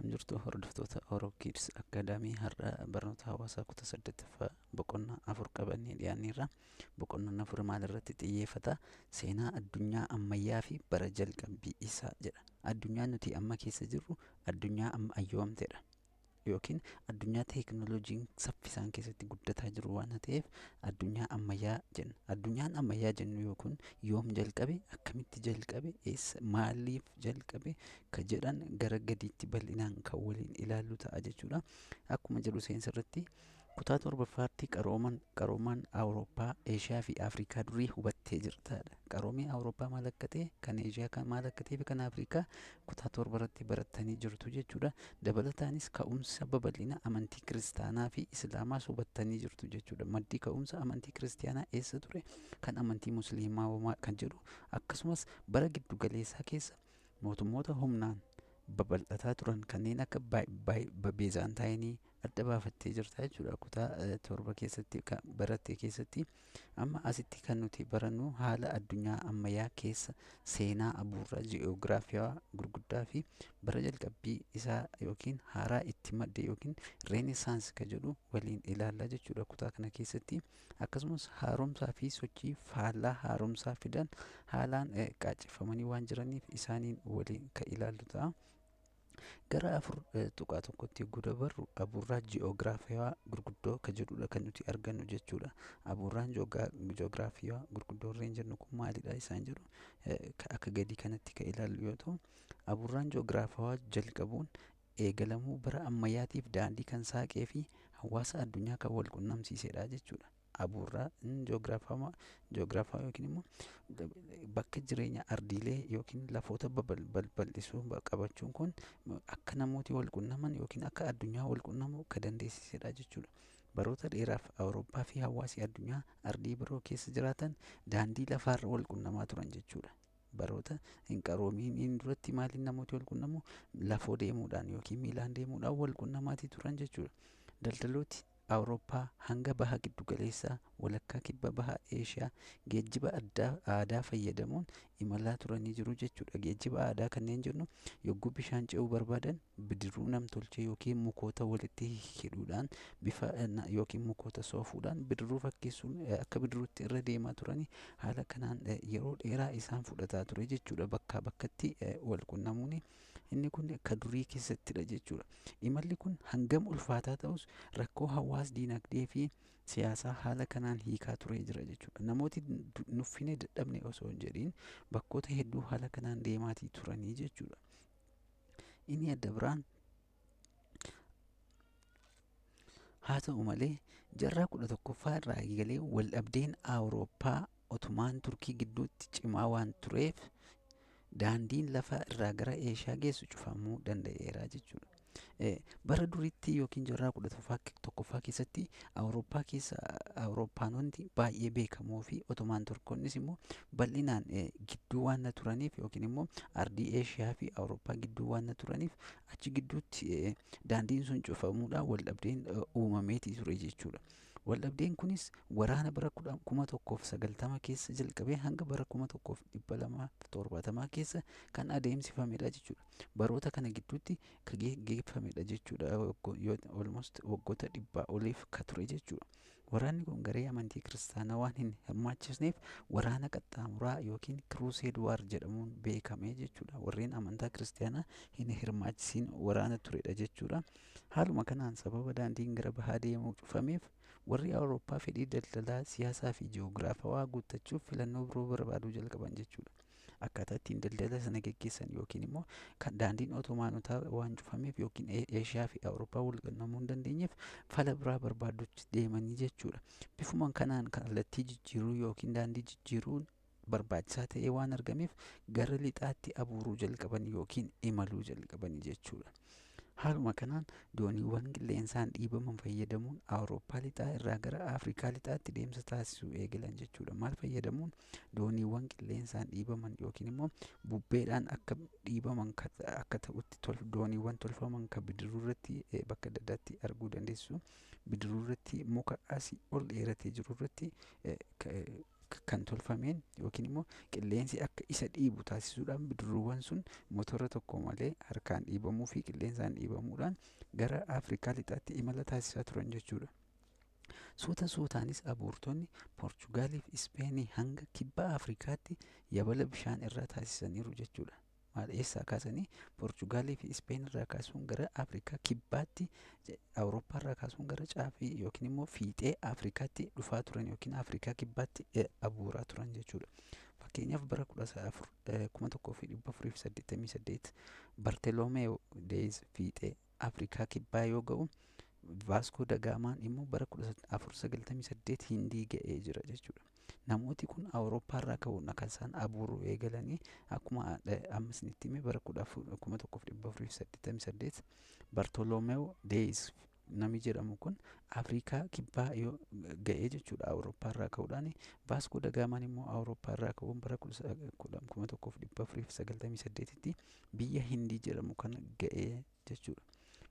Akkam jirtu hordoftoota Oro Kids Academy? Har'a barnoota hawaasaa kutaa 8ffaa boqonnaa 4 qabannee dhiyaanneerra. Boqonnaan 4 maal irratti xiyyeeffata? Seenaa addunyaa ammayyaa fi bara jalqabbii isaa jedha. Addunyaan nuti amma keessa jirru addunyaa amma ayyoomteedha. Yookiin addunyaa teekinooloojiin saffisaan keessatti guddataa jiru waan ta'eef addunyaa ammayyaa jenna. Addunyaan ammayyaa jennu yookiin yoom jalqabe, akkamitti jalqabe, eessa, maaliif jalqabe ka jedhan gara gadiitti bal'inaan kan waliin ilaallu ta'a jechuudha. Akkuma jedhu seensa irratti kutaa 7ffaatti qaroomaan Awurooppaa, Eeshiyaa fi Afrikaa durii hubattee jirtaadha. Qaroomii Awurooppaa maal akka ta'e, kan Eeshiyaa maal akka ta'e fi kan Afrikaa kutaa 7 irratti barattanii jirtu jechuudha. Dabalataanis ka'umsa babal'ina amantii kiristaanaa fi Islaamaas hubattanii jirtu jechuudha. Maddi ka'umsa amantii kiristaanaa eessa ture, kan amantii Musliimaa kan jedhu, akkasumas bara giddu galeessaa keessa mootummoota humnaan babal'ataa turan kanneen akka Beezaantaayinii adda baafattee jirta jechuudha. Kutaa 7 keessatti baratte keessatti amma asitti kan nuti barannu haala addunyaa ammayyaa keessa seenaa abuurraa ji'oogiraafiyaa gurguddaa fi bara jalqabbii isaa yookiin haaraa itti madde yookiin reenesaans ka jedhu waliin ilaalla jechuudha kutaa kana keessatti. Akkasumas haaromsaa fi sochii faallaa haaromsaa fidan haalaan qaacceffamanii waan jiraniif isaaniin waliin ka ilaallu ta'a. Gara 4.1tti yogguu dabarru abuurraa ji'oogiraafiyaa gurguddoo ka jedhudha kan nuti argannu jechuudha. Abuurraan ji'oogiraafiyaa gurguddoo warreen jennu kun maalidha isaan jedhu akka gadii kanatti ka ilaallu yoo ta'u, abuurraan ji'oogiraafiyaa jalqabuun eegalamuu bara ammayyaatiif daandii kan saaqee fi hawaasa addunyaa kan wal qunnamsiisedha jechuudha. Abuurraa ji'oogiraafaa yookiin immoo bakka jireenya ardiilee yookiin lafoota babal'isuu qabachuun kun akka namooti wal qunnaman yookiin akka addunyaa wal qunnamu ka dandeessisedha jechuudha. Baroota dheeraaf Awurooppaa fi hawaasi addunyaa ardii biroo keessa jiraatan daandii lafaarra wal qunnamaa turan jechuudha. Baroota hin qaroomiin duratti maaliin namooti wal qunnamu? Lafoo deemuudhaan yookiin miilaan deemuudhaan wal qunnamaatii turan jechuudha. Daldalooti Awurooppaa hanga baha giddu galeessaa, walakkaa kibba baha Eeshiyaa geejjiba aadaa fayyadamuun imalaa turanii jiru jechuudha. Geejjiba aadaa kanneen jennu yogguu bishaan ce'uu barbaadan bidiruu namtolchee yookiin mukoota walitti hidhuudhaan bifa yookiin mukoota soofuudhaan bidiruu fakkeessuun akka bidiruutti irra deemaa turanii haala kanaan yeroo dheeraa isaan fudhataa ture jechuudha. Bakkaa bakkatti wal qunnamuun inni kun ka durii keessattidha jechuudha. Imalli kun hangam ulfaataa ta'us rakkoo hawaas diinagdee fi siyaasaa haala kanaan hiikaa turee jira jechuudha. Namooti nuffine dadhabne osoo hin jedhiin bakkoota hedduu haala kanaan deemaatii turanii jechuudha. Inni adda biraan haa ta'u malee jaarraa 11ffaa irraa eegalee waldhabdeen Awurooppaa Otomaan Turkii gidduutti cimaa waan tureef daandiin lafa irraa gara Eeshiyaa geessu cufamuu danda'eera jechuudha. Bara duriitti yookiin jaarraa 11ffaa keessatti Awurooppaa keessa Awurooppaanonni baay'ee beekamoo fi Otomaan Turkoonnis immoo bal'inaan gidduu waan turaniif yookiin immoo ardii Eeshiyaa fi Awurooppaa gidduu waan turaniif achi gidduutti daandiin sun cufamuudhaan waldhabdeen uumameetii ture jechuudha. Waldhabdeen kunis waraana bara 1090 keessa jalqabee hanga bara 1270 keessa kan adeemsifamedha jechuudha. Baroota kana gidduutti kan geggeeffamedha jechuudha. Almost waggoota 100 oliif ka ture jechuudha. Waraanni kun garee amantii kiristaanaa waan hin hirmaachisneef waraana qaxxaamuraa yookiin Crusade War jedhamuun beekame jechuudha. Warreen amantaa kiristaanaa hin hirmaachisiin waraana turedha jechuudha. Haaluma kanaan sababa daandiin gara bahaa deemuu cufameef warri Awurooppaa fedhii daldalaa, siyaasaa fi ji'oogiraafawaa guuttachuuf filannoo biroo barbaaduu jalqaban jechuudha. Akkaataa ittiin daldala sana geggeessan yookiin immoo kan daandiin Otomaanotaa waan cufameef yookiin Eeshiyaa fi Awurooppaa wal qunnamuu hin dandeenyeef fala biraa barbaaduutti deemanii jechuudha. Bifuma kanaan kallattii jijjiiruu yookiin daandii jijjiiruun barbaachisaa ta'ee waan argameef gara lixaatti abuuruu jalqaban yookiin imaluu jalqaban jechuudha. Haaluma kanaan dooniiwwan qilleensaan dhiibaman fayyadamuun Awurooppaa lixaa irraa gara Afrikaa lixaatti deemsa taasisuu eegalan jechuudha. Maal fayyadamuun? Dooniiwwan qilleensaan dhiibaman yookiin immoo bubbeedhaan akka dhiibaman akka ta'utti dooniiwwan tolfaman kan bidiruu irratti bakka adda addaatti arguu dandeessu. Bidiruu irratti muka asii ol dheeratee jiru irratti kan tolfameen yookiin immoo qilleensi akka isa dhiibu taasisuudhaan bidiruuwwan sun motora tokko malee harkaan dhiibamuu fi qilleensaan dhiibamuudhaan gara Afrikaa lixaatti imala taasisaa turan jechuudha. Suuta suutaanis abuurtonni Poorchugaalii fi Ispeenii hanga kibba Afrikaatti yabala bishaan irraa taasisaniiru jechuudha. Maal eessaa kaasanii? Poorchugaalii fi Ispeen irraa kaasuun gara Afrikaa kibbaatti, Awurooppaa irraa kaasuun gara caafii yookiin immoo fiixee Afrikaatti dhufaa turan yookiin Afrikaa kibbaatti abuuraa turan jechuudha. Fakkeenyaaf bara 1488 Bartelomeew Deez fiixee Afrikaa kibbaa yoo ga'u, Vaaskoo Dagaamaan immoo bara 1498 Hindii ga'ee jira jechuudha. Namooti kun Awurooppaa irraa ka'uun kan isaan abuuruu eegalanii akkuma amma isinitti hime bara 1488 Bartolomeew Deez namni jedhamu kun Afrikaa kibbaa yoo ga'ee jechuudha Awurooppaa irraa ka'uudhaan. Vaaskoo Dagaamaan immoo Awurooppaa irraa ka'uun bara 1498tti biyya Hindii jedhamu kana ga'ee jechuudha.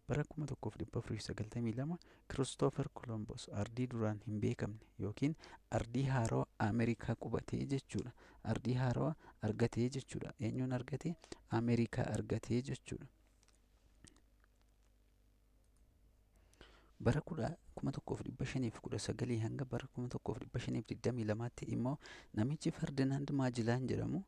Bara 1492 Kiristoofer Kolombos ardii duraan hin beekamne yookiin ardii haarawaa Ameerikaa qubatee jechuudha. Ardii haarawaa argatee jechuudha. Eenyuun argatee? Ameerikaa argatee jechuudha. Bara 1519 hanga bara 1522tti immoo namichi Ferdinaand Maajilaan jedhamu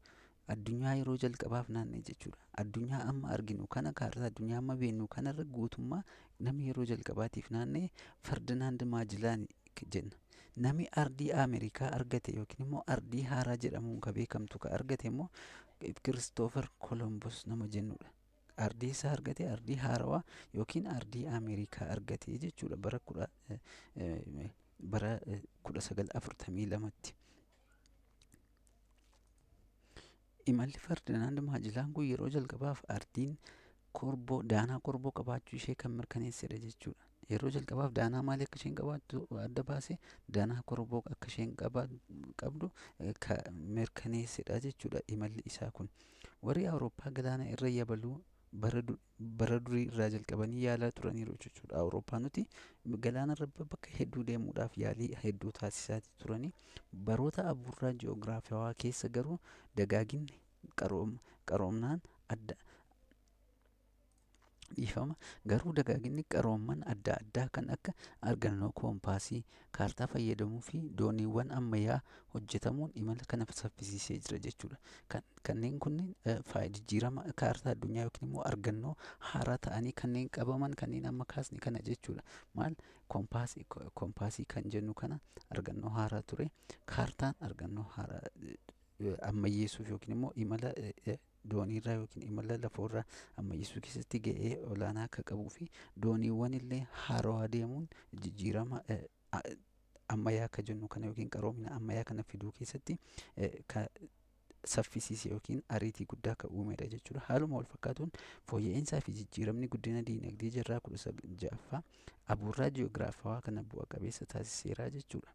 addunyaa yeroo jalqabaaf naanna'e jechuudha. Addunyaa amma arginu kana, kaartaa addunyaa amma beeknu kanarra guutummaa namni yeroo jalqabaatiif naanna'e Ferdinaand Maajilaan jenna. Namni ardii Ameerikaa argate yookiin immoo ardii haaraa jedhamuun kan beekamtu kan argate immoo Kiristoofer Kolombos nama jennudha. Ardii isaa argate, ardii haarawaa yookiin ardii Ameerikaa argate jechuudha bara 1942tti. Imalli Ferdinaand Maajilaan kun yeroo jalqabaaf ardiin korboo, daanaa korboo qabaachuu ishee kan mirkaneessedha jechuudha. Yeroo jalqabaaf daanaa maalii akka isheen qabaattu adda baase, daanaa korboo akka isheen qabdu kan mirkaneessedha jechuudha imalli isaa kun. Warri Awurooppaa galaana irra yabaluu bara durii irraa jalqabanii yaalaa turaniiru jechuudha. Awurooppaanoti galaana irra bakka hedduu deemuudhaaf yaalii hedduu taasisaa turanii. Baroota abuurraa ji'oogiraafawaa keessa garuu dagaaginni qaroomnaan adda dhiifama, garuu dagaaginni qaroomman adda addaa kan akka argannoo koompaasii, kaartaa fayyadamuu fi dooniiwwan ammayyaa hojjetamuun imala kana saffisiisee jira jechuudha. Kanneen kunneen jijjiirama kaartaa addunyaa yookiin immoo argannoo haaraa ta'anii kanneen qabaman kanneen amma kaasne kana jechuudha. Maal koompaasii kan jennu kana argannoo haaraa ture. Kaartaan argannoo haaraa ammayyeessuuf yookiin immoo imala dooniirraa yookiin imala lafoorraa ammayyeessuu keessatti ga'ee olaanaa akka qabuu fi dooniiwwan illee haarawaa deemuun jijjiirama ammayyaa akka jennu kana yookiin qaroomina ammayyaa kana fiduu keessatti saffisiise yookiin ariitii guddaa akka uumedha jechuudha. Haaluma wal fakkaatuun fooyya'insaa fi jijjiiramni guddina diinagdee jaarraa 16ffaa abuurraa ji'oogiraafawaa kana bu'a qabeessa taasiseera jechuudha.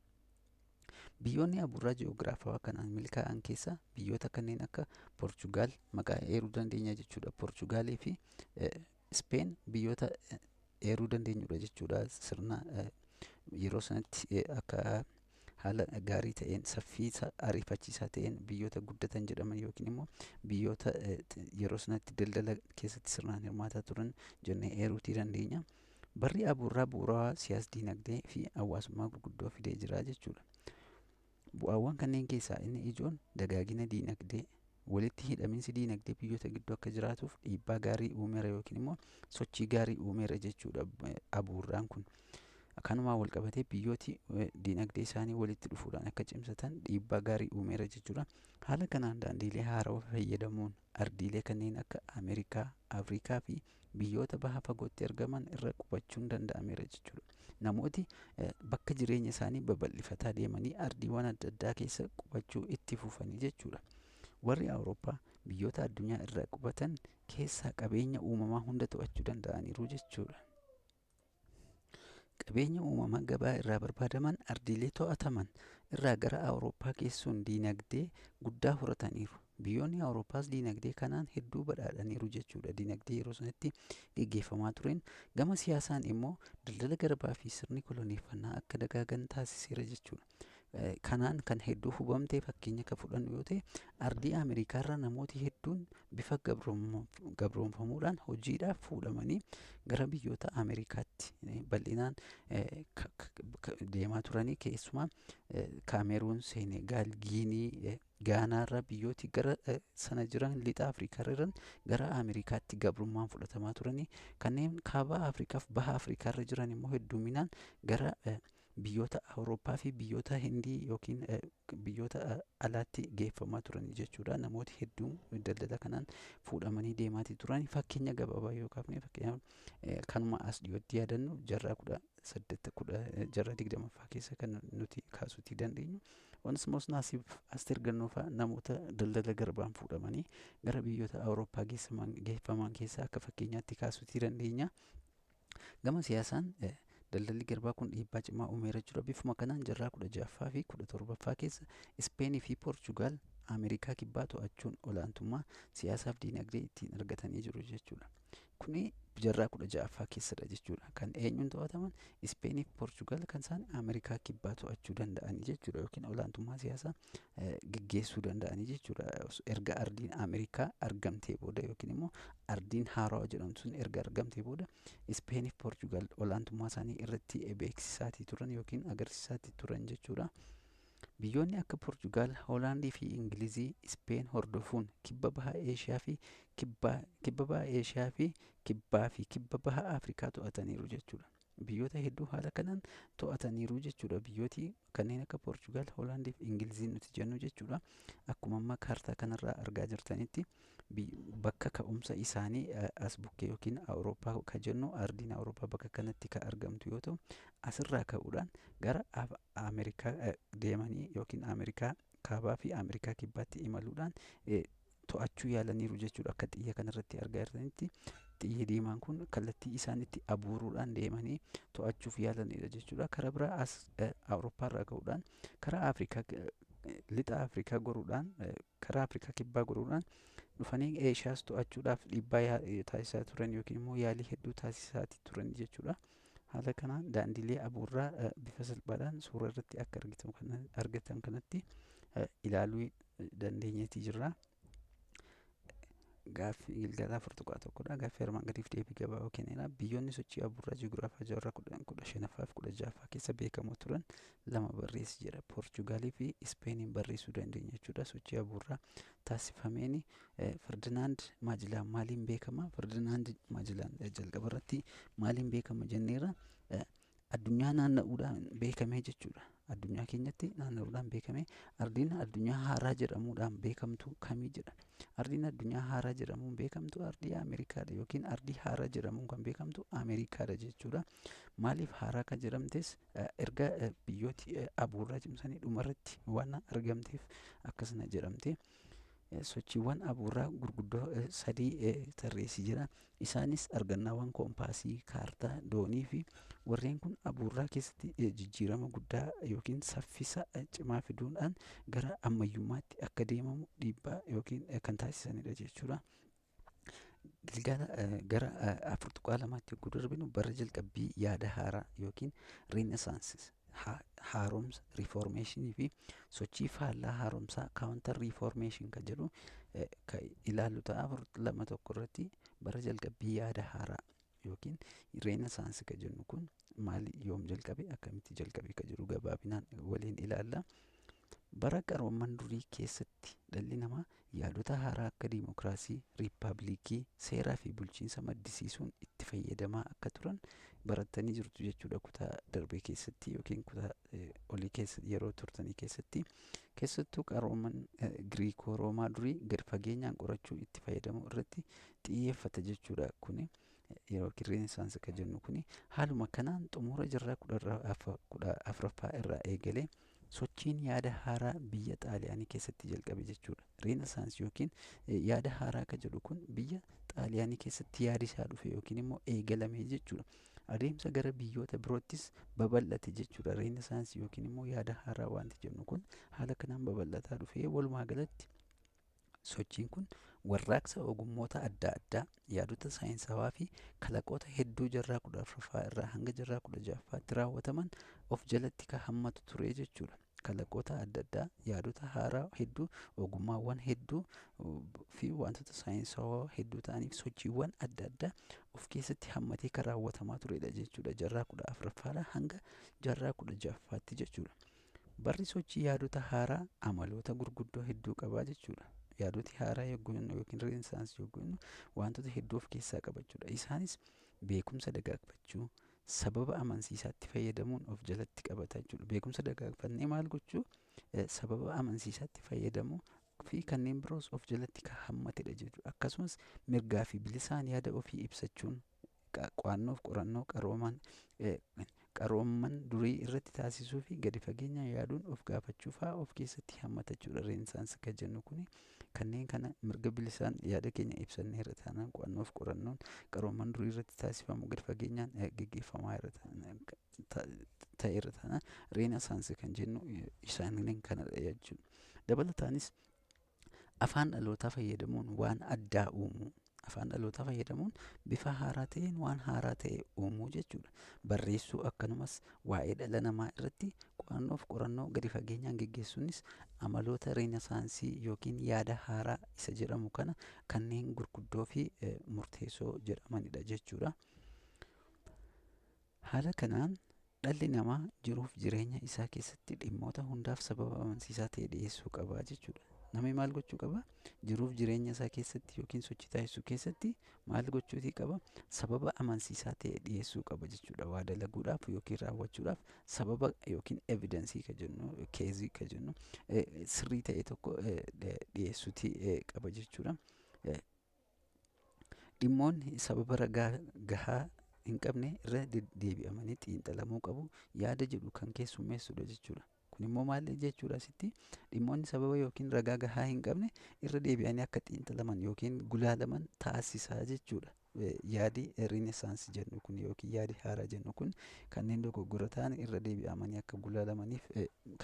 Biyyoonni abuurraa ji'oogiraafawaa kanaan milkaa'an keessaa biyyoota kanneen akka Poorchugaal maqaa eeruu dandeenya jechuudha. Poorchugaalii fi Ispeen biyyoota eeruu dandeenyudha jechuudha. Sirna yeroo sanatti akka haala gaarii ta'een, saffisa ariifachiisaa ta'een biyyoota guddatan jedhaman yookiin immoo biyyoota yeroo sanatti daldala keessatti sirnaan hirmaataa turan jennee eeruutii dandeenya. Barri abuurraa bu'uurawaa siyaas diinagdee fi hawaasummaa gurguddoo fidee jira jechuudha. Bu'aawwan kanneen keessaa inni ijoon dagaagina diinagdee, walitti hidhaminsi diinagdee biyyoota gidduu akka jiraatuuf dhiibbaa gaarii uumeera yookiin immoo sochii gaarii uumeera jechuudha abuurraan kun. Kanumaan wal qabatee biyyooti diinagdee isaanii walitti dhufuudhaan akka cimsatan dhiibbaa gaarii uumeera jechuudha. Haala kanaan daandiilee haarawaa fayyadamuun ardiilee kanneen akka Ameerikaa, Afrikaa fi biyyoota baha fagootti argaman irra qubachuun danda'ameera jechuudha. Namooti bakka jireenya isaanii babal'ifataa deemanii ardiiwwan adda addaa keessa qubachuu itti fufanii jechuudha. Warri Awurooppaa biyyoota addunyaa irra qubatan keessaa qabeenya uumamaa hunda to'achuu danda'aniiru jechuudha. Qabeenya uumamaa gabaa irraa barbaadaman ardiilee to'ataman irraa gara Awurooppaa geessuun diinagdee guddaa horataniiru. Biyyoonni Awurooppaas diinagdee kanaan hedduu badhaadhaniiru jechuudha. Diinagdee yeroo sanatti geggeeffamaa tureen gama siyaasaan immoo daldala garbaa fi sirni koloneeffannaa akka dagaagan taasiseera jechuudha. Kanaan kan hedduu hubamtee fakkeenya kan fudhannu yoo ta'e, ardii Ameerikaarra namooti hedduun bifa gabroonfamuudhaan hojiidhaaf fuudhamanii gara biyyoota Ameerikaatti bal'inaan deemaa turanii, keessumaa Kaameruun, Seenegaal, Giinii, Gaanaarra biyyooti gara sana jiran lixa Afrikaarra jiran gara Ameerikaatti gabrummaan fudhatamaa turanii, kanneen kaaba Afrikaaf baha Afrikaarra jiran immoo hedduminaan gara biyyoota Awurooppaa fi biyyoota Hindii yookiin biyyoota alaatti geeffamaa turanii jechuudha. Namooti hedduun daldala kanaan fuudhamanii deemaatii turan. Fakkeenya gabaabaa yoo kaafne, fakkeenyaaf kanuma as dhiyootti yaadannu jaarraa 18 jaarraa 20ffaa keessa kan nuti kaasuutii dandeenyu. Onesmoos Naasiif Asteer Gannoo fa'aa namoota daldala garbaan fuudhamanii gara biyyoota Awurooppaa geeffaman keessaa akka fakkeenyaatti kaasuutii dandeenya. Gama siyaasaan daldalli garbaa kun dhiibbaa cimaa uumeera jechuudha. Bifuma kanaan jaarraa 16ffaa fi 17ffaa keessa Ispeenii fi Poorchugaal Ameerikaa kibbaa to'achuun olaantummaa siyaasaaf diinagdee ittiin argatanii jiru jechuudha. Kuni jaarraa 16ffaa keessadha jechuudha. Kan eenyuun to'ataman? Ispeenii fi Poorchugaal kan isaan Ameerikaa kibbaa to'achuu danda'anii jechuudha, yookiin olaantummaa siyaasaa geggeessuu danda'anii jechuudha. Erga ardiin Ameerikaa argamtee booda, yookiin immoo ardiin haarawaa jedhamtu sun erga argamtee booda, Ispeenii fi Poorchugaal olaantummaa isaanii irratti beeksisaatii turan yookiin agarsiisaatii turan jechuudha. Biyyoonni akka Poorchugaal, Hoolaandii fi Ingilizii Ispeen hordofuun kibba baha Eeshiyaa fi kibba baha Eeshiyaa fi kibbaa fi kibba baha Afrikaa to'ataniiru jechuudha. Biyyoota hedduu haala kanaan to'ataniiru jechuudha. Biyyooti kanneen akka Poorchugaal, Hoolaandii fi Ingilizii nuti jennu jechuudha. Akkuma amma kaartaa kanarraa argaa jirtanitti, bakka ka'umsa isaanii as bukkee yookiin Awurooppaa kan jennu, ardiin Awurooppaa bakka kanatti kan argamtu yoo ta'u, asirraa ka'uudhaan gara Ameerikaa deemanii yookiin Ameerikaa kaabaa fi Ameerikaa kibbaatti imaluudhaan to'achuu yaalaniiru jechuudha. Akka xiyya kanarratti argaa jirtanitti, xiyyi diimaan kun kallattii isaan itti abuuruudhaan deemanii to'achuuf yaalanidha jechuudha. Karaa biraa as Awurooppaarraa ka'uudhaan karaa Afrikaa, lixa Afrikaa goruudhaan, karaa Afrikaa kibbaa goruudhaan dhufanii Eeshiyaas to'achuudhaaf dhiibbaa taasisaa turan yookiin immoo yaalii hedduu taasisaa turan jechuudha. Haala kanaan daandilee abuurraa bifa salphaadhaan suura irratti akka argitan kanatti ilaaluu dandeenyeeti jirra. Gaaffii gilgaalaa 4.1dha. Gaaffii armaan gadiif deebii gabaabaa kenneera. Biyyoonni sochii abuurraa ji'oogiraafaa jaarraa 15ffaa fi 16ffaa keessa beekamoo turan lama barreessi jedha. Poorchugaalii fi Ispeeniin barreessuu dandeenya jechuudha. Sochii abuurraa taasifameen Ferdinaand Maajilaan maaliin beekama? Ferdinaand Maajilaan jalqaba irratti maaliin beekama jenneera? Addunyaa naanna'uudhaan beekamee jechuudha. Addunyaa keenyatti naanna'uudhaan beekame. Ardiin addunyaa haaraa jedhamuudhaan beekamtu kamii jedha. Ardiin addunyaa haaraa jedhamuun beekamtu ardii Ameerikaadha, yookiin ardii haaraa jedhamuun kan beekamtu Ameerikaadha jechuudha. Maaliif haaraa kan jedhamtes erga biyyooti abuurraa cimsanii dhumarratti waan argamteef akkasuma jedhamte. Sochiiwwan abuurraa gurguddoo sadii tarreessi jira. Isaanis argannaawwan koompaasii, kaartaa, doonii fi warreen kun abuurraa keessatti jijjiirama guddaa yookiin saffisa cimaa fiduudhaan gara ammayyummaatti akka deemamu dhiibbaa yookiin kan taasisanidha jechuudha. Gilgaala gara 4.2tti yogguu darbinu, bara jalqabbii yaada haaraa yookiin Renaissance, haaromsa, reformation fi sochii faallaa haaromsaa, counter reformation kan jedhu kan ilaallu ta'a. 4.2.1 irratti bara jalqabbii yaada haaraa yookiin Renaissance kan jennu kun maali, yoom jalqabe, akkamitti jalqabe kan jedhu gabaabinaan waliin ilaalla. Bara qarooman durii keessatti dhalli namaa yaadota haaraa akka diimokiraasii, riippaabilikii, seeraa fi bulchiinsa maddisiisuun itti fayyadamaa akka turan barattanii jirtu jechuudha kutaa darbee keessatti yookiin kutaa olii keessa yeroo turtanii keessatti. Keessattuu qarooman Giriikoo Roomaa durii gad fageenyaan qorachuu itti fayyadamuu irratti xiyyeeffata jechuudha kuni. Yeroo Renaissance kan jennu kuni haaluma kanaan xumura jaarraa 14ffaa irraa eegalee sochiin yaada haaraa biyya Xaaliyaanii keessatti jalqabe jechuudha. Renaissance yookiin yaada haaraa kan jedhu kun biyya Xaaliyaanii keessatti yaadi isaa dhufe yookiin immoo eegalame jechuudha. Adeemsa gara biyyoota biroottis babal'ate jechuudha. Renaissance yookiin immoo yaada haaraa wanti jennu kun haala kanaan babal'ataa dhufee, walumaa galatti sochiin kun warraaqsa ogummoota adda addaa, yaadota saayinsawaa fi kalaqoota hedduu jaarraa 14ffaa irraa hanga jaarraa 16ffaatti raawwataman of jalatti kan hammatu ture jechuudha. Kalaqoota adda addaa, yaadota haaraa hedduu, ogummaawwan hedduu fi wantoota saayinsawaa hedduu ta'aniif sochiiwwan adda addaa of keessatti hammatee kan raawwatamaa turedha jechuudha. Jaarraa 14ffaadhaa hanga jaarraa 16ffaatti jechuudha. Barri sochii yaadota haaraa amaloota gurguddoo hedduu qabaa jechuudha. Yaadoti haaraa yogguu jennu yookiin reenesaansii yogguu jennu wantoota hedduu of keessaa qaba jechuudha. Isaanis beekumsa dagaagfachuu, sababa amansiisaatti fayyadamuun of jalatti qabata jechuudha. Beekumsa dagaagfannee maal gochuu, sababa amansiisaatti fayyadamuu fi kanneen biroos of jalatti kan hammatedha jechuudha. Akkasumas mirgaa fi bilisaan yaada ofii ibsachuun qo'annoof qorannoo qaroomaan qaroomman durii irratti taasisuu fi gadi fageenyaan yaaduun of gaafachuu fa'aa of keessatti hammata jechuudha. Reenesaansii kan jennu kuni kanneen kana mirga bilisaan yaada keenya ibsanneerra taanaan, qo'annoof qorannoon qaroomman durii irratti taasifamu gadi fageenyaan geggeeffamaa irra ta'eerra taanaan, reenesaansii kan jennu isaaniin kanadha jechuudha. Dabalataanis afaan dhalootaa fayyadamuun waan addaa uumuu. Afaan dhalootaa fayyadamuun bifa haaraa ta'een waan haaraa ta'e uumuu jechuudha. Barreessuu, akkanumas waa'ee dhala namaa irratti qo'annoof qorannoo gadi fageenyaan geggeessuunis amaloota reenesaansii yookiin yaada haaraa isa jedhamu kana kanneen gurguddoo fi murteessoo jedhamanidha jechuudha. Haala kanaan dhalli namaa jiruuf jireenya isaa keessatti dhimmoota hundaaf sababa amansiisaa ta'e dhiyeessuu qaba jechuudha. Namni maal gochuu qaba? Jiruuf jireenya isaa keessatti yookiin sochii taasisuu keessatti maal gochuutii qaba? Sababa amansiisaa ta'e dhiyeessuu qaba jechuudha. Waa dalaguudhaaf yookiin raawwachuudhaaf sababa yookiin evidensii ka jennu, keezii ka jennu sirrii ta'e tokko dhiyeessuutii qaba jechuudha. Dhimmoonni sababa ragaa gahaa hin qabne irra deddeebi'amanii xiinxalamuu qabu yaada jedhu kan keessummeessudha jechuudha. Kun immoo maal jechuudha asitti? Dhimmoonni sababa yookiin ragaa gahaa hin qabne irra deebi'anii akka xiinxalaman yookiin gulaalaman taasisaa jechuudha. Yaadi reenesaansii jennu kun yookiin yaadi haaraa jennu kun kanneen dogoggora ta'an irra deebi'amanii akka gulaalamaniif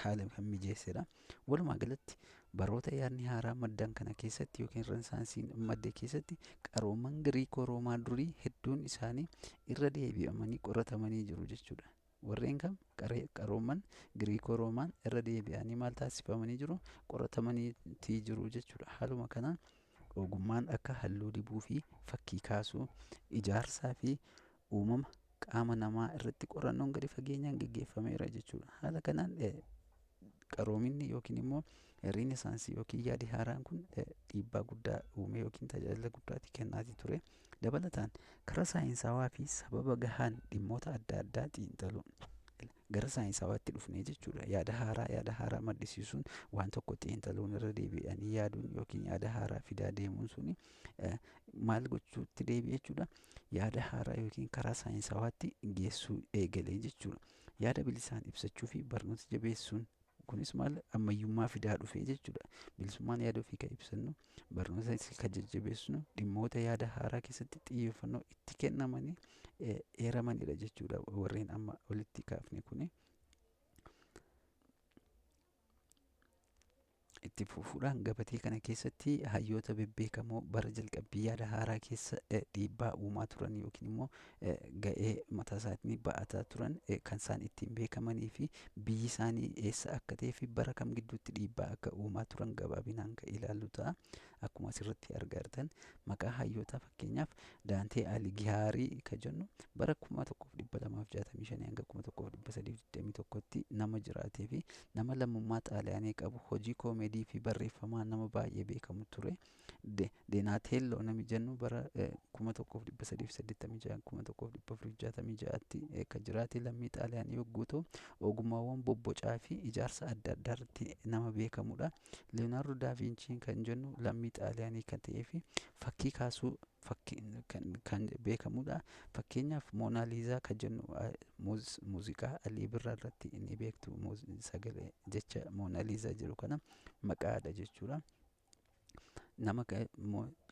haala kan mijeessedha. Walumaa galatti baroota yaadni haaraa maddan kana keessatti yookiin reenesaansiin madde keessatti qarooman Giriikoo Roomaa durii hedduun isaanii irra deebi'amanii qoratamanii jiru jechuudha. Warreen kam? Qarooman Giriikoo Roomaan irra deebi'anii maal taasifamanii jiru? Qoratamaniitii jiru jechuudha. Haaluma kanaan ogummaan akka halluu dibuu fi fakkii kaasuu, ijaarsaa fi uumama qaama namaa irratti qorannoon gadi fageenyaan geggeeffameera jechuudha. Haala kanaan qaroominni yookiin immoo reenesaansii yookiin yaadi haaraan kun dhiibbaa guddaa uume yookiin tajaajila guddaati kennaatii ture. Dabalataan karaa saayinsawaa fi sababa gahaan dhimmoota adda addaa xiinxaluun gara saayinsawaatti dhufnee jechuudha. Yaada haaraa maddisiisuun, waan tokko xiinxaluun, irra deebi'anii yaaduun yookiin yaada haaraa fidaa deemuun suni maal gochuutti deebi'e jechuudha? Yaada haaraa yookiin karaa saayinsawaatti geessuu eegalee jechuudha. Yaada bilisaan ibsachuu fi barnoota jabeessuun kunis maal ammayyummaa fidaa dhufee jechuudha. Bilisummaan yaada ofii kan ibsannu, barnoota kan jajjabeessinu dhimmoota yaada haaraa keessatti xiyyeeffannoo itti kennamanii eeramanidha jechuudha warreen amma olitti kaafne kuni. Itti fufuudhaan gabatee kana keessatti hayyoota bebbeekamoo bara jalqabbii yaada haaraa keessa dhiibbaa uumaa turan yookiin immoo ga'ee mataa isaanii ba'ataa turan, kan isaan ittiin beekamanii fi biyyi isaanii eessa akka ta'ee fi bara kam gidduutti dhiibbaa akka uumaa turan gabaabinaan kan ilaallu ta'a. Akkuma asirratti argaa jirtan maqaa hayyootaa, fakkeenyaaf Daantee Aligiyaarii kan jennu bara 1265 hanga 1321tti nama jiraatee fi nama lammummaa Xaaliyaanii qabu, hojii koomeedii fi barreeffamaa nama baay'ee beekamu ture. Deenaatello nami jennu bara 1386 1466tti kan jiraate lammii Xaaliyaanii yogguu ta'u, ogummaawwan bobbocaa fi ijaarsa adda addaa irratti nama beekamudha. Leeyonaardoo Daaviinchiin kan jennu lammii Xaaliyaanii kan ta'ee fi fakkii kaasuu kan beekamudha. Fakkeenyaaf Moonaaliizaa kan jennu muuziqaa Alii Birraa irratti ni beektu, sagalee jecha Moonaaliizaa jedhu kana maqaadha jechuudha. Nama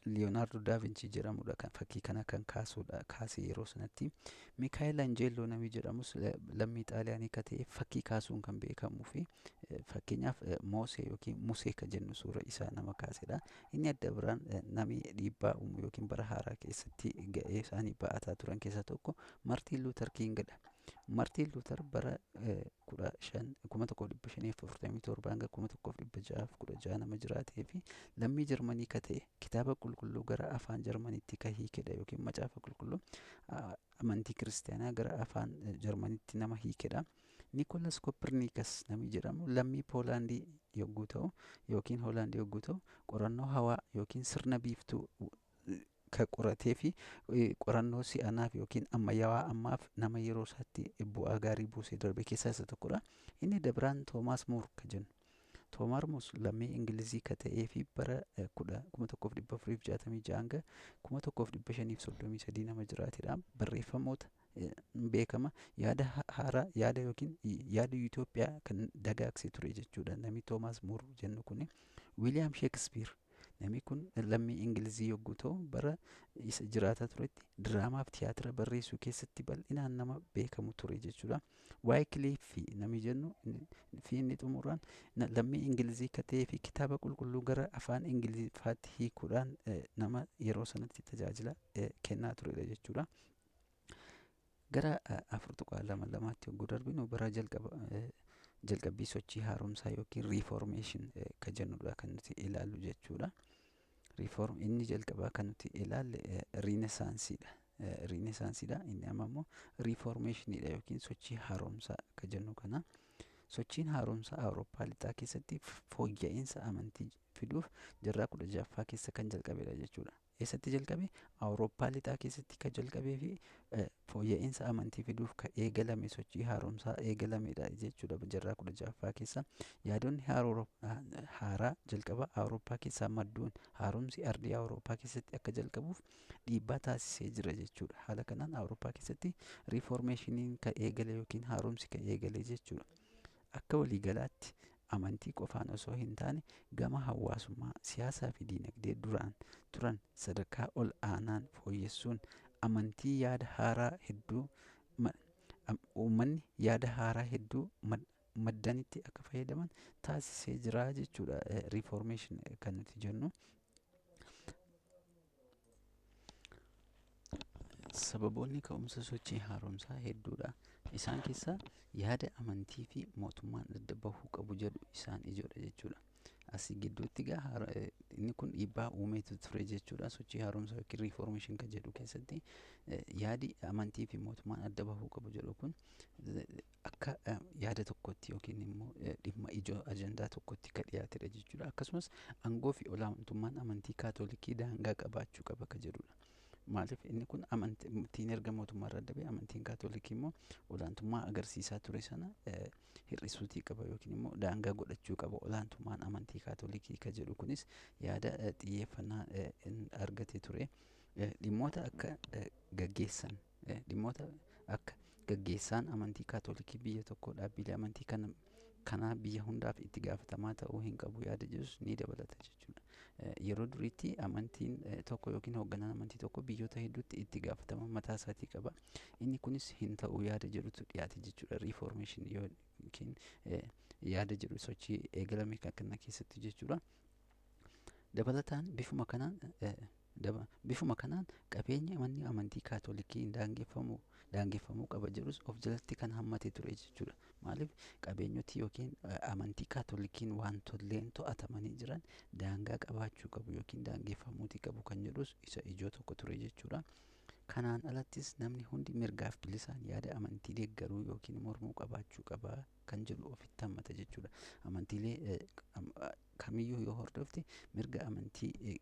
Leeyonaardoo Daavinchii jedhamudha kan fakkii kana kan kaasudha kaase yeroo sanatti. Mikaayel Anjeelloo namni jedhamus lammii Xaaliyaanii kan ta'e, fakkii kaasuun kan beekamuu fi fakkeenyaaf Moosee yookiin Musee kan jennu suura isaa nama kaasedha. Inni adda biraan namni dhiibbaa uumu yookiin bara haaraa keessatti ga'ee isaanii ba'ataa turan keessaa tokko Martiin Luuter Kiingidha. Martiin Luuter bara 1547 hanga 1616 nama jiraatee fi lammii Jarmanii ka ta'e kitaaba qulqulluu gara afaan Jarmaniitti ka hiikedha yookiin macaafa qulqulluu amantii kiristaanaa gara afaan Jarmaniitti nama hiikedha. Nikolas Kopernikas namni jedhamu lammii Poolaandii yogguu ta'u yookiin Hoolaandii yogguu ta'u qorannoo hawaa yookiin sirna biiftuu ka qoratee fi qorannoo si'anaaf yookiin ammayyaawaa ammaaf nama yeroo isaatti bu'aa gaarii buusee darbe keessaa isa tokkodha. Inni dabiraan Toomaas Muur ka jennu. Toomaas Muur lammii Ingilizii ka ta'ee fi bara 1466 hanga 1533 nama jiraatedha. Barreeffamoota beekama yaada haaraa yaada yookiin yaada Yuutoophiyaa kan dagaagsee ture jechuudha. Namni Toomaas Muur jennu kuni Wiiliyaam Sheekispiir namni kun lammii Ingilizii yogguu ta'u bara isa jiraataa turetti diraamaaf tiyaatira barreessuu keessatti bal'inaan nama beekamu ture jechuudha. Waayikiliif namni jennu fi inni xumuraan lammii Ingilizii ka ta'ee fi kitaaba qulqulluu gara afaan Ingilizfaatti hiikuudhaan nama yeroo sanatti tajaajila kennaa turedha jechuudha. Gara 4.22tti yogguu darbinu bara jalqabbii sochii haaromsaa yookiin reformation ka jennudha kan nuti ilaallu jechuudha. Reform inni jalqabaa kan nuti ilaalle riinesaansiidha. Riinesaansiidha inni amma immoo riiformeeshiniidha yookiin sochii haaromsaa ka jennu kana. Sochiin haaromsaa Awurooppaa lixaa keessatti fooyya'insa amantii fiduuf jaarraa 16ffaa keessa kan jalqabedha jechuudha. Eessatti jalqabe? Awurooppaa lixaa keessatti kan jalqabee fi fooyya'insa amantii fiduuf kan eegalame sochii haaromsaa eegalamedha jechuudha jaarraa 16ffaa keessa. Yaadonni haaraa jalqaba Awurooppaa keessaa madduun haaromsi ardii Awurooppaa keessatti akka jalqabuuf dhiibbaa taasisee jira jechuudha. Haala kanaan Awurooppaa keessatti riiformeeshiniin kan eegale yookiin haaromsi kan eegale jechuudha. Akka waliigalaatti amantii qofaan osoo hin taane gama hawaasummaa, siyaasaa fi diinagdee duraan turan sadarkaa ol aanaan fooyyessuun amantii yaada haaraa hedduu uummanni yaada haaraa hedduu maddanitti akka fayyadaman taasisee jira jechuudha riiformeeshin kan nuti jennu. Sababoonni ka'umsa sochii haaromsaa hedduudha. Isaan keessaa yaada amantii fi mootummaan adda bahuu qabu jedhu isaan ijoodha jechuudha. Asii gidduutti egaa inni kun dhiibbaa uumeetu ture jechuudha. Sochii haaromsaa yookiin riiformeeshin kan jedhu keessatti yaadi amantii fi mootummaan adda bahuu qabu jedhu kun akka yaada tokkotti yookiin immoo dhimma ijoo ajandaa tokkotti kan dhiyaatedha jechuudha. Akkasumas aangoo fi olaantummaan amantii kaatolikii daangaa qabaachuu qaba kan jedhudha. Maaliif inni kun amantiin erga mootummaa irraa adda ba'e amantiin kaatolikii immoo olaantummaa agarsiisaa ture sana hir'isuutii qaba yookiin immoo daangaa godhachuu qaba olaantummaan amantii kaatolikii ka jedhu kunis yaada xiyyeeffannaa argatee ture. Dhimmoota akka gaggeessan dhimmoota akka gaggeessaan amantii kaatolikii biyya tokko dhaabbilee amantii kanaa biyya hundaaf itti gaafatamaa ta'uu hin qabu yaada jedhus ni dabalata jechuudha. Yeroo duriitti amantiin tokko yookiin hoogganaan amantii tokko biyyoota hedduutti itti gaafatama mataa isaatii qaba. Inni kunis hin ta'u yaada jedhutu dhiyaate jechuudha. Riiformeeshin yookiin yaada jedhu sochii eegalame kana keessatti jechuudha. Dabalataan bifuma kanaan qabeenya manni amantii kaatolikii daangeffamuu qaba jedhus of jalatti kan hammate ture jechuudha. Maaliif qabeenyoti yookiin amantii kaatolikiin wantolleen to'atamanii jiran daangaa qabaachuu qabu yookiin daangeffamuutii qabu kan jedhus isa ijoo tokko ture jechuudha. Kanaan alattis namni hundi mirgaaf bilisaan yaada amantii deeggaruu yookiin mormuu qabaachuu qaba kan jedhu ofitti hammata jechuudha. Amantiilee kamiyyuu yoo hordofte mirga amantii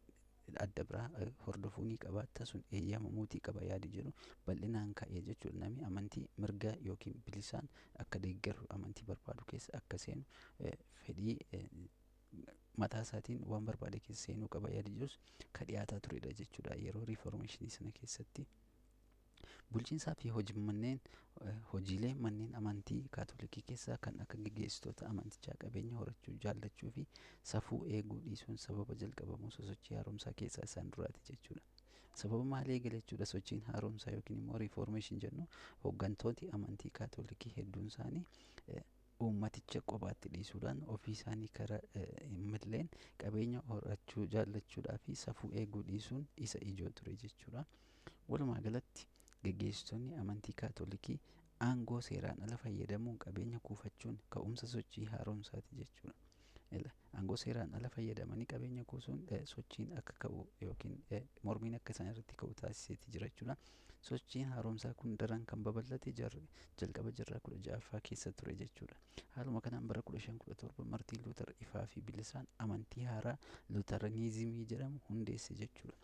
adda biraa hordofuu ni qabaatta sun eeyyamamuutii qaba yaadi jedhu bal'inaan ka'ee jechuudha. Namni amantii mirga yookiin bilisaan akka deeggaru amantii barbaadu keessa akka seenu fedhii mataa isaatiin waan barbaade keessa seenuu qaba yaadi jedhus ka dhiyaataa turedha jechuudha yeroo riiformeeshinii sana keessatti. Bulchiinsaa fi hojiilee manneen amantii kaatolikii keessaa kan akka gaggeessitoota amantichaa qabeenya horachuu jaallachuu fi safuu eeguu dhiisuun sababa jalqabamuu sosochii haaromsaa keessaa isaan duraati jechuudha. Sababa maalii eegale jechuudha sochiin haaromsaa yookiin immoo riiformeeshin jennu hooggantooti amantii kaatolikii hedduun isaanii uummaticha qobaatti dhiisuudhaan ofii isaanii karaa hin malleen qabeenya horachuu jaallachuudhaa fi safuu eeguu dhiisuun isa ijoo ture jechuudha. Walumaa galatti gaggeessitoonni amantii kaatolikii Aangoo seeraan ala fayyadamuun qabeenya kuufachuun ka'umsa sochii haaromsaati jechuudha. Aangoo seeraan ala fayyadamanii qabeenya kuusuun sochiin akka ka'u yookiin mormiin akka isaan irratti ka'u taasiseeti jira jechuudha. Sochiin haaromsaa kun daran kan babal'ate jalqaba jaarraa 16ffaa keessa ture jechuudha. Haaluma kanaan bara 1517 Martiin Luuter ifaa fi bilisaan amantii haaraa Luuteraniizimii jedhamu hundeesse jechuudha.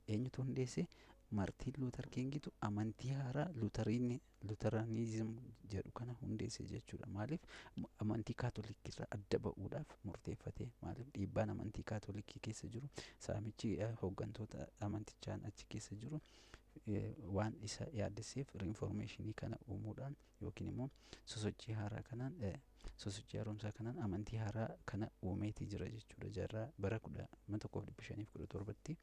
Eenyutu hundeesse? Martiin Luuter Kingitu amantii haaraa Luuteraniizim jedhu kana hundeesse jechuudha. Maaliif? Amantii Kaatolikii irraa adda ba'uudhaaf murteeffate. Maaliif? Dhiibbaan amantii Kaatolikii keessa jiru, saamichi hooggantoota amantichaan achi keessa jiru waan isa yaaddesseef riinformeeshinii kana uumuudhaan yookiin immoo sosochii haaraa kanaan, sosochii haaromsaa kanaan amantii haaraa kana uumeetii jira jechuudha. Jaarraa bara 1517tti.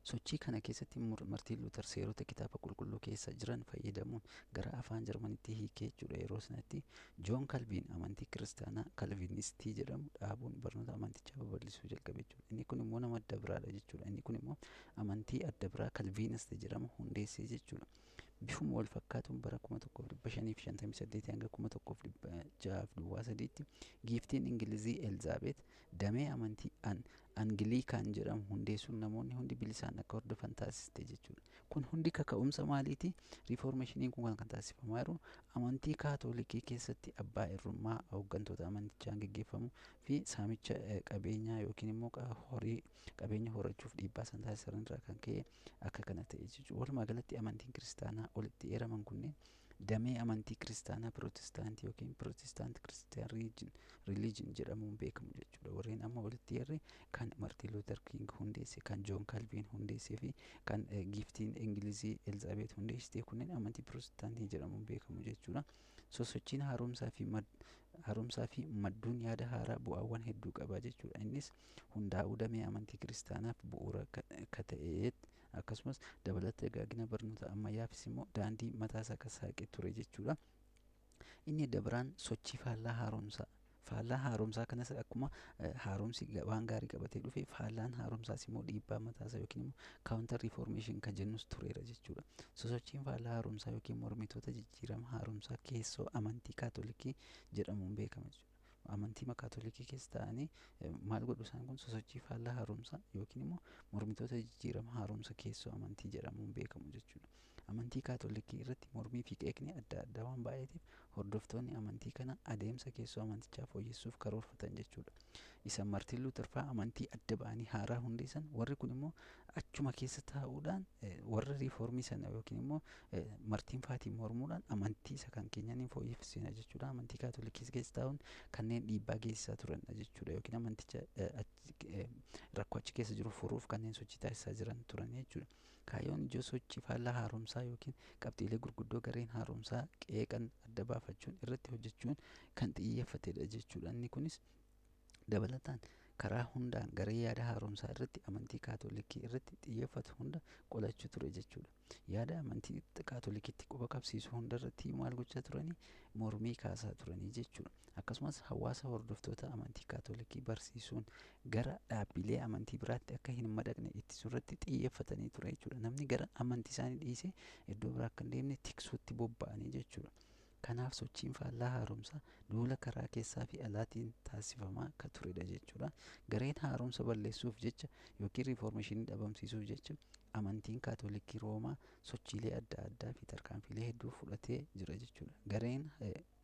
Sochii kana keessatti Martiin Luuter seerota kitaaba qulqulluu keessa jiran fayyadamuun gara afaan Jarmanitti hiikee jechuudha. Yeroo sanatti Joon Kalviin amantii kiristaanaa Kalviinistii jedhamu dhaabuun barnoota amantichaa babal'isuu jalqabe jechuudha. Inni kun immoo nama adda biraadha jechuudha. Inni kun immoo amantii adda biraa Kalviinist jedhamu hundeessee jechuudha. Bifuma wal fakkaatuun bara 1558 hanga 1603tti giiftiin Ingilizii Elzaabeet damee amantii Angiliikaan jedhamu hundeessuun namoonni hundi bilisaan akka hordofan taasiste jechuudha. Kun hundi kaka'umsa maaliiti? Riiformeeshiniin kun kan taasifamaa jiru amantii Kaatolikii keessatti abbaa irrummaa hooggantoota amantichaan geggeeffamu fi saamicha qabeenyaa yookiin immoo horii qabeenya horachuuf dhiibbaa isaan taasisan irraa kan ka'e akka kana ta'e jechuudha. Walumaa galatti amantiin kiristaanaa olitti eeraman kunneen damee amantii kiristaanaa Pirootestaantii yookiin Pirootestaant Kiristiyaan Religion jedhamuun beekamu jechuudha. Warreen amma walitti eerre kan Martiin Luuter King hundeesse, kan Joon Kalviin hundeessee fi kan giiftiin Ingilizii Elzaabeet hundeessite kunneen amantii Pirootestaantii jedhamuun beekamu jechuudha. Sosochiin haaromsaa fi madduun yaada haaraa bu'aawwan hedduu qaba jechuudha. Innis hundaa'uu damee amantii kiristaanaaf bu'uura akka ta'e, akkasumas dabalata dagaagina barnoota ammayyaafis immoo daandii mataasaa akka saaqee ture jechuudha. Inni adda biraan sochii faallaa haaromsaa. Faallaa haaromsaa kanas akkuma haaromsi waan gaarii qabatee dhufe, faallaan haaromsaas immoo dhiibbaa mataasaa yookiin immoo counter reformation kan jennus tureera jechuudha. Sosochiin faallaa haaromsaa yookiin mormitoota jijjiirama haaromsaa keessoo amantii Kaatolikii jedhamuun beekama jechuudha. Amantii Kaatolikii keessa ta'anii maal godhu isaan kun? Sosochii faallaa haaromsaa yookiin immoo mormitoota jijjiirama haaromsa keessoo amantii jedhamuun beekamu jechuudha. Amantii Kaatolikii irratti mormii fi qeeqni adda addaa waan baay'ateef, hordoftoonni amantii kana adeemsa keessoo amantichaa fooyyessuuf karoorfatan jechuudha. Isa Martiin Luuter fa'aa amantii adda ba'anii haaraa hundeessan, warri kun immoo achuma keessa taa'uudhaan warra riiformii sana yookiin immoo Martiin faatiin mormuudhaan amantii isa kan keenyaan hin fooyyessina jechuudha. Amantii Kaatolikii keessa taa'uun kanneen dhiibbaa geessisaa turanidha jechuudha. Yookiin amanticha rakkoo achi keessa jiru furuuf kanneen sochii taasisaa jiran turan jechuudha. Kaayyoon ijoo sochii faallaa haaromsaa yookiin qabxiilee gurguddoo gareen haaromsaa qeeqan adda baafachuun irratti hojjechuun kan xiyyeeffatedha jechuudha. Inni kunis dabalataan karaa hundaan garee yaada haaromsaa irratti amantii Kaatolikii irratti xiyyeeffatu hunda qolachuu ture jechuudha. Yaada amantii Kaatolikiitti quba qabsiisu hunda irratti maal gochaa turanii? Mormii kaasaa turanii jechuudha. Akkasumas hawaasa hordoftoota amantii Kaatolikii barsiisuun gara dhaabbilee amantii biraatti akka hin madaqne ittisuu irratti xiyyeeffatanii ture jechuudha. Namni gara amantii isaanii dhiisee iddoo biraa akka hin deemne tiksuutti bobba'anii jechuudha. Kanaaf sochiin faallaa haaromsaa duula karaa keessaa fi alaatiin taasifamaa akka turedha jechuudha. Gareen haaromsa balleessuuf jecha yookiin riiformeeshinii dhabamsiisuuf jecha amantiin Kaatolikii Roomaa sochiilee adda addaa fi tarkaanfiilee hedduu fudhatee jira jechuudha. Gareen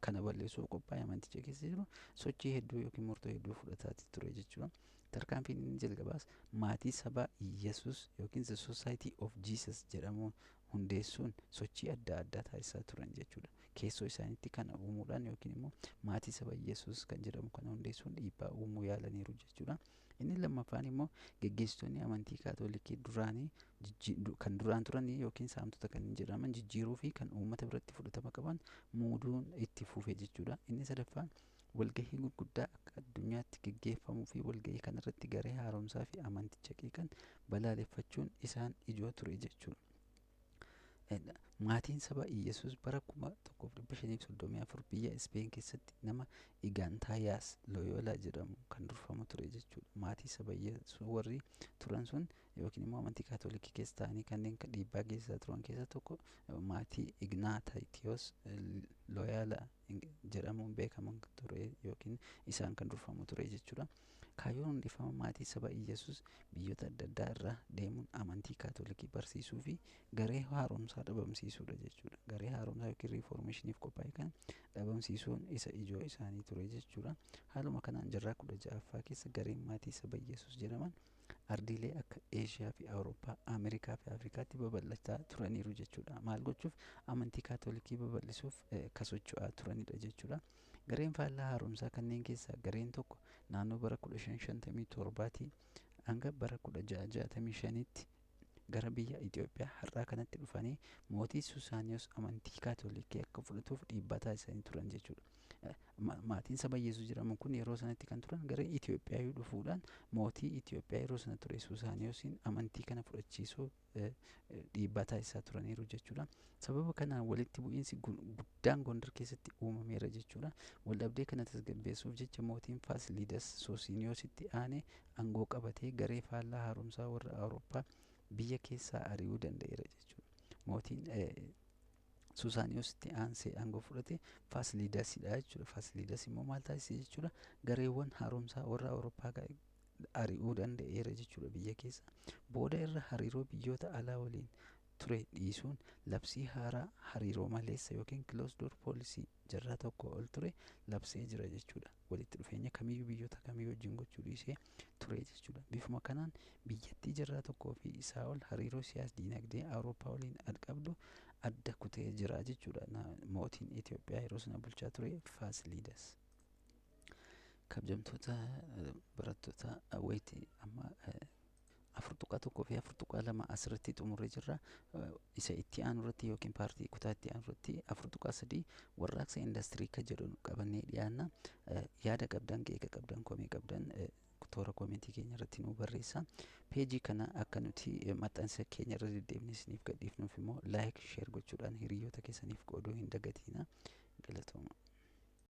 kana balleessuuf qophaa'e amanticha keessa jiru sochii hedduu yookiin murtoo hedduu fudhataa ture jechuudha. Tarkaanfiin inni jalqabaas maatii sabaa Iyyasuus yookiin The Society of Jesus jedhamuun hundeessuun sochii adda addaa taasisaa turan jechuudha. Keessoo isaaniitti kana uumuudhaan yookiin immoo maatii saba Iyyasuus kan jedhamu kana hundeessuun dhiibbaa uumuu yaalaniiru jechuudha. Inni lammaffaan immoo geggeessitoonni amantii Kaatolikii duraanii kan duraan turanii yookiin saamtota kan jedhaman jijjiiruu fi kan uummata biratti fudhatama qaban muuduun itti fufe jechuudha. Inni sadaffaan walgahii gurguddaa akka addunyaatti geggeeffamuu fi walgahii kanarratti garee haaromsaa fi amanticha qeeqan balaaleffachuun isaan ijoo ture jechuudha. Maatiin saba Iyyasuus bara 1534 biyya Ispeen keessatti nama Igaantaayaas Loyoolaa jedhamu kan durfamu ture jechuudha. Maatii saba Iyyasuus warri turan sun yookiin immoo amantii Kaatolikii keessa ta'anii kanneen dhiibbaa geessisaa turan keessaa tokko maatii Ignaatiyos Loyoolaa jedhamuun beekaman ture yookiin isaan kan durfamu ture jechuudha. Kaayyoon hundeeffama maatii saba Iyyasuus biyyoota adda addaa irra deemuun amantii Kaatolikii barsiisuu fi garee haaromsaa dhabamsiisuudha jechuudha. Garee haaromsaa yookiin riiformeeshiniif qophaa'e kan dhabamsiisuun isa ijoo isaanii ture jechuudha. Haaluma kanaan jaarraa 16ffaa keessa gareen maatii saba Iyyasuus jedhaman ardiilee akka Eeshiyaa fi Awurooppaa, Ameerikaa fi Afrikaatti babal'achaa turaniiru jechuudha. Maal gochuuf? Amantii Kaatolikii babal'isuuf kan socho'aa turanidha jechuudha. Gareen faallaa haaromsaa kanneen keessaa gareen tokko naannoo bara 1557 hanga bara 1665tti gara biyya Itoophiyaa har'aa kanatti dhufanii mootii Susaaniyoos amantii Kaatolikii akka fudhatuuf dhiibbaa taasisanii turan jechuudha. Maatiin saba Iyyasuus jedhamu kun yeroo sanatti kan turan gara Itoophiyaa dhufuudhaan mootii Itoophiyaa yeroo sana ture Susaaniyoosiin amantii kana fudhachiisuu dhiibbaa taasisaa turaniiru jechuudha. Sababa kanaan walitti bu'iinsi guddaan Gondar keessatti uumameera jechuudha. Waldhabdee kana tasgabbeessuuf jecha mootiin Faasiliidas Soosiniyoositti aanee aangoo qabatee garee faallaa haaromsaa warra Awurooppaa biyya keessaa ari'uu danda'eera jechuudha. Mootiin Susaaniyoositti aansee aangoo fudhate Faasiliidasidha jechuudha. Faasiliidas immoo maal taasise jechuudha? Gareewwan haaromsaa warra Awurooppaa ari'uu danda'eera jechuudha biyya keessa. Booda irra hariiroo biyyoota alaa waliin ture dhiisuun labsii haaraa hariiroo maleessa yookiin closed door policy jaarraa tokko ol ture labsee jira jechuudha. Walitti dhufeenya kamiyyuu biyyoota kamiyyuu wajjin gochuu dhiisee ture jechuudha. Bifuma kanaan biyyattii jaarraa tokkoo fi isaa ol hariiroo siyaas diinagdee Awurooppaa waliin qabdu adda kutee jira jechuudha. Mootiin Itoophiyaa yeroo sana bulchaa ture Faasiliidas. Kabajamtoota barattoota, wayitii amma 4.1 fi 4.2 asirratti xumurree jirra. Isa itti aanu irratti yookiin paartii kutaa itti aanu irratti 4.3 warraaqsa indastirii kan jedhu qabannee dhiyaanna. Yaada qabdan, qeeqa qabdan, komee qabdan toora koomentii keenya irratti nu barreessa. Peejii kana akka nuti maxxansa keenya irra deddeebine isiniif gadhiifnuuf immoo like, share gochuudhaan hiriyoota keessaniif qooduu hin dagatiina.